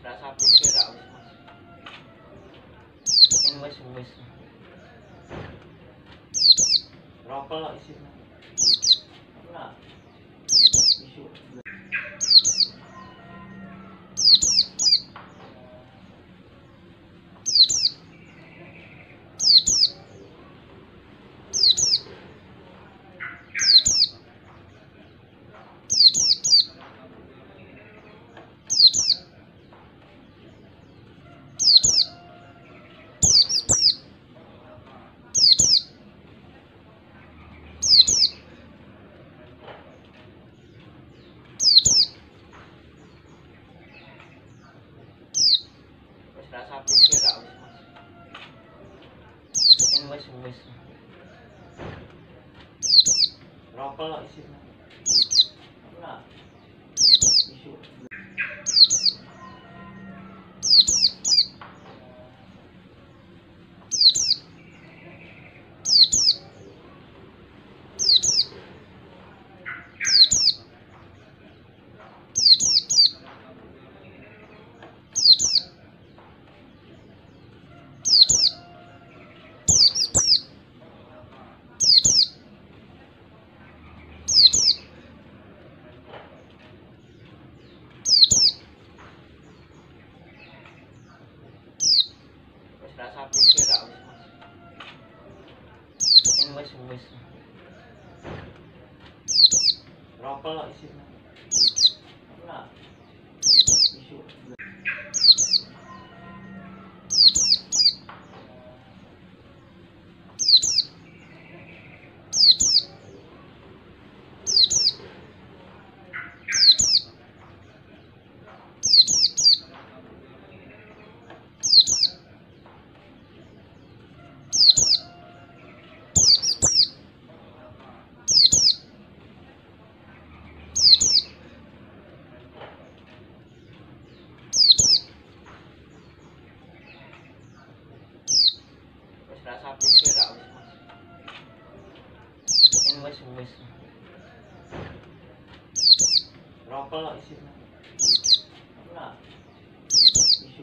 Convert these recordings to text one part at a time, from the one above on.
Rasa pikir ra wis Mas. Sing wis wis. Ropel kok isine. Ora. Isu. Rasa pikir ra wis Mas. Sing wis wis. Ropel kok isine. Ora. Isu. Rasa pikir ra wis Mas. Sing wis wis. Ropel kok isine. Ora. Isu. Rasa pikir ra wis Mas. Sing wis wis. Ropel kok isine. Ora. Isu.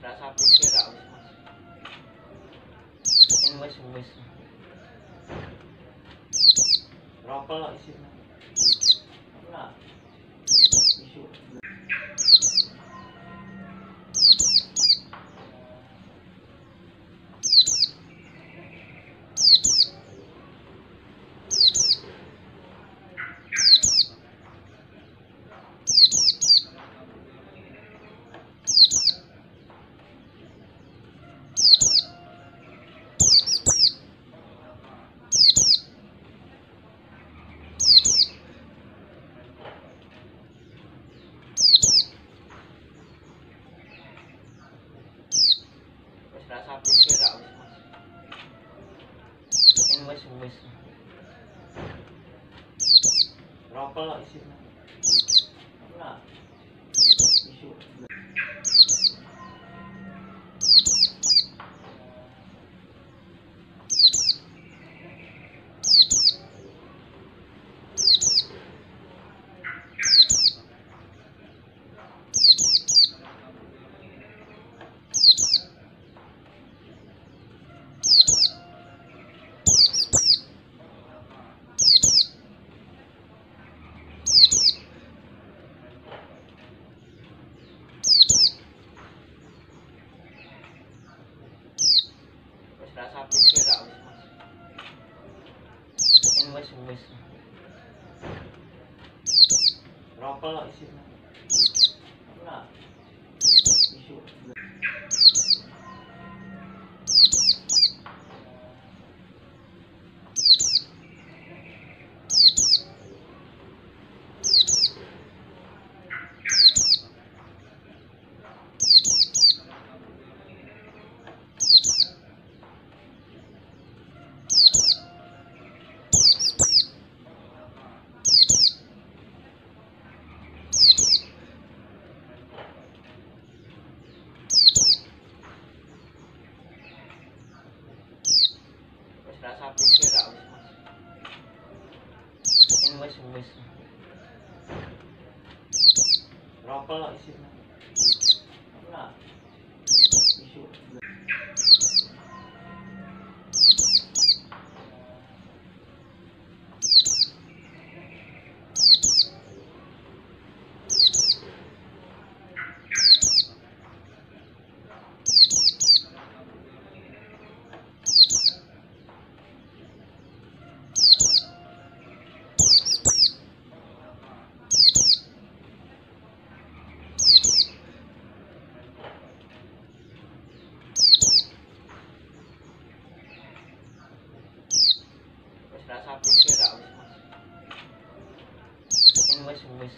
Rasa pikir ra wis Mas. Sing wis wis. Ropel kok isine. Ora. Isu. Rasa pikir ra wis Mas. Sing wis wis. Ropel kok isine. Ora. Isu. Rasa pikir ra wis Mas. Wis wis. Ropel kok isine. Ora. Isu. Rasa pikir ra wis Mas. Wis wis. Ropel kok isine. Ora. Isu. Rasa pikir ra wis Mas. Wis wis.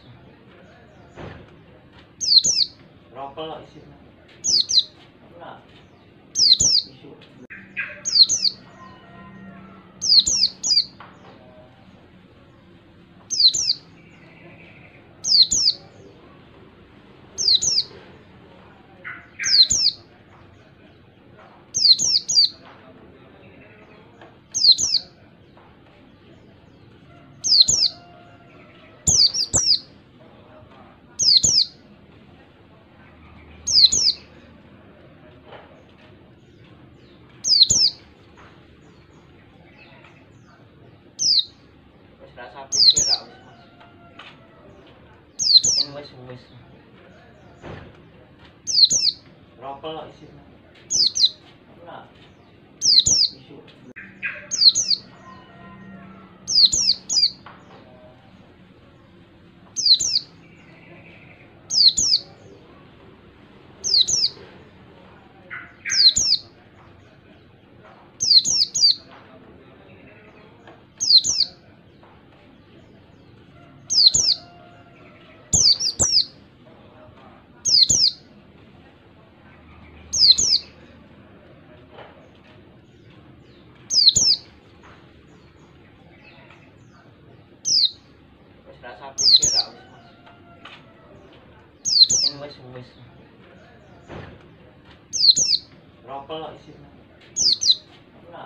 Ropel kok isine. Ora. Isu. Rasa pikir ra wis Mas. Wis wis. Ropel kok isine. Ora. Isu. Rasa pikir ra wis Mas. Wis wis. Ropel kok isine. Ora.